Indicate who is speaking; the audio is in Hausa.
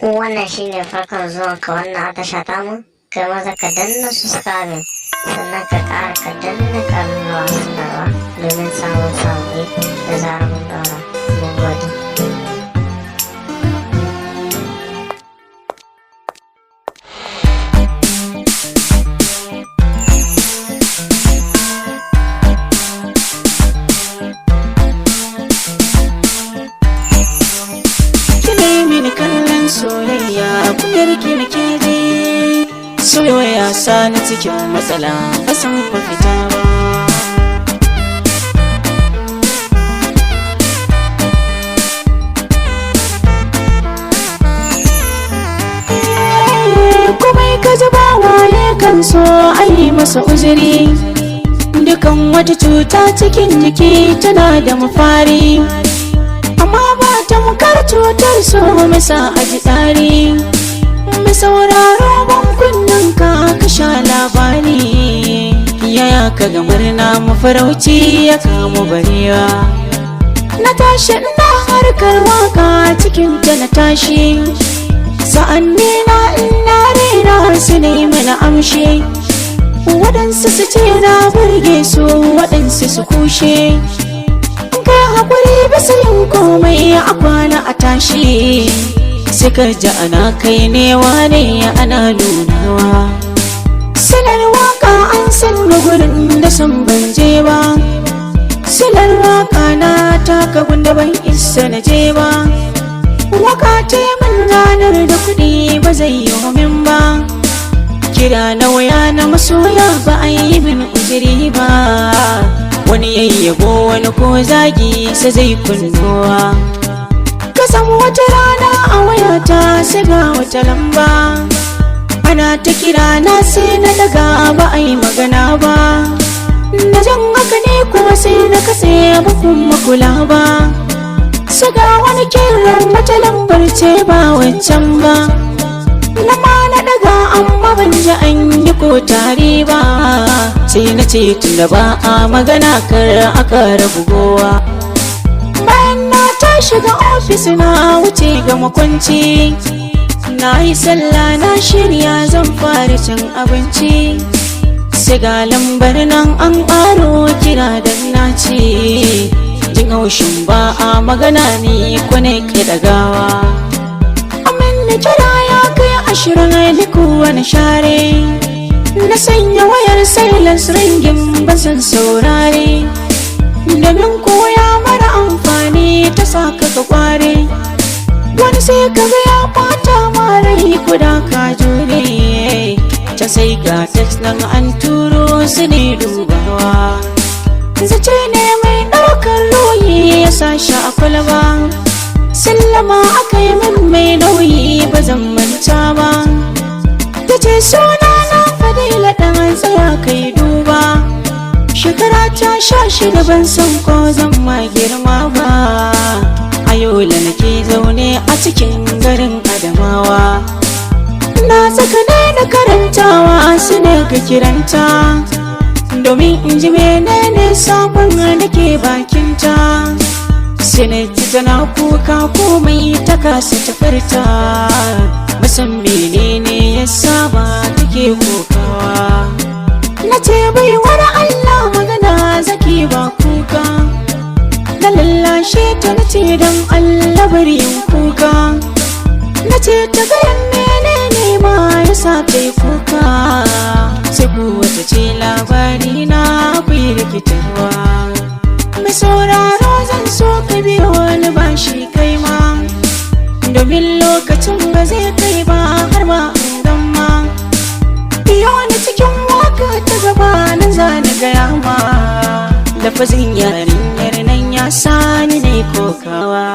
Speaker 1: Wannan shine farkon zuwan ka wannan tasha tamu, kai maza ka danna subscribing, sannan ka ƙara ka danna ƙararrawa sanarwa domin samun sababbi da zarar mun ɗaura. Mun gode.
Speaker 2: Kallon soyayya kunyar ki nake ji, soyayya sani cikin matsala ba san mafita ba. Komai ka zuba waye kan so ayi masa uzuri, dukan wata cuta cikin jiki tana da mafari, amma ba tamkar cutar so masa a ji tsari. Mai sauraro ban kunnen ka ka sha labari, yaya ka ga murna mafarauci ya kamu barewa. Na tashi ina harkar waka cikin ta na tashi, sa'anni na ina rera su ne mana amshi, waɗansu su ce na burge su, waɗansu su kushe. Kai hakuri bisa yin komai a kwana a tashi, suka ji ana kai ne wane ana nunawa. Silar waka an san gurin da san ban je ba, silar waka na taka gunda ban isa na je ba. Waka ce min ranar da kuɗi ba zai yi min ba, kira na waya na masoya ba a yi min uzuri ba. Wani yayyabo wani ko zagi sai zai kunnuwa. Kasan wata rana a wayata sai ga wata lamba, ana ta kira na sai na daga ba a yi magana ba. Na jan haka ne kuma sai na katse ba kuma kula ba. Sai ga wani kiran wata lambar ce ba wancan ba, na ma na daga amma ban ji an yi ko tare ba. Sai na ce tunda ba a magana kar aka rabu gowa. Bayan na tashi ga ofis na wuce ga makwanci, na yi sallah na shirya zan fara cin abinci, sai ga lambar nan an ƙaro kira dan na ce. Jin haushin ba a magana ni ko ne ke dagawa. Amin na kira ya kai 20 da kowane share, na sanya wayar silence ringin ban san saurare, domin koya mara amfani ta saka ka kware. Wani sai ka ga ya ɓata ma rai ko da ka jure, ta sai ga text nan an turo su ne dubawa. Zace ne mai ɗaukar ruhi ya sa shi a kwalba, sallama aka yi min mai nauyi ba zan manta ba. Ta ce suna na Fadila ɗan tsaya kai duba, shekara ta 16 ban san ko zan ma girma ba. A Yola nake zaune a cikin garin Adamawa, na saka ne na karantawa su ne ka kiranta, domin in ji menene sabon da ke bakinta. Sai na ji tana kuka komai ta kasa ta furta, musan menene ya saba take kokawa. Na ce baiwar Allah magana zaki ba kuka, na lallashe ta na ce don Allah bari yin kuka. Na ce ta gayan menene ma ya sa ta yi kuka, sai kuwa ta ce labari na akwai rikitarwa. Mai sauraro zan so ka biyo wani bashi kai ma, domin lokacin ba zai kai ba har ma an gama. Biyo ni cikin waka ta gaba nan za ni gaya ma, lafazin yarinyar nan ya sani ne kokawa.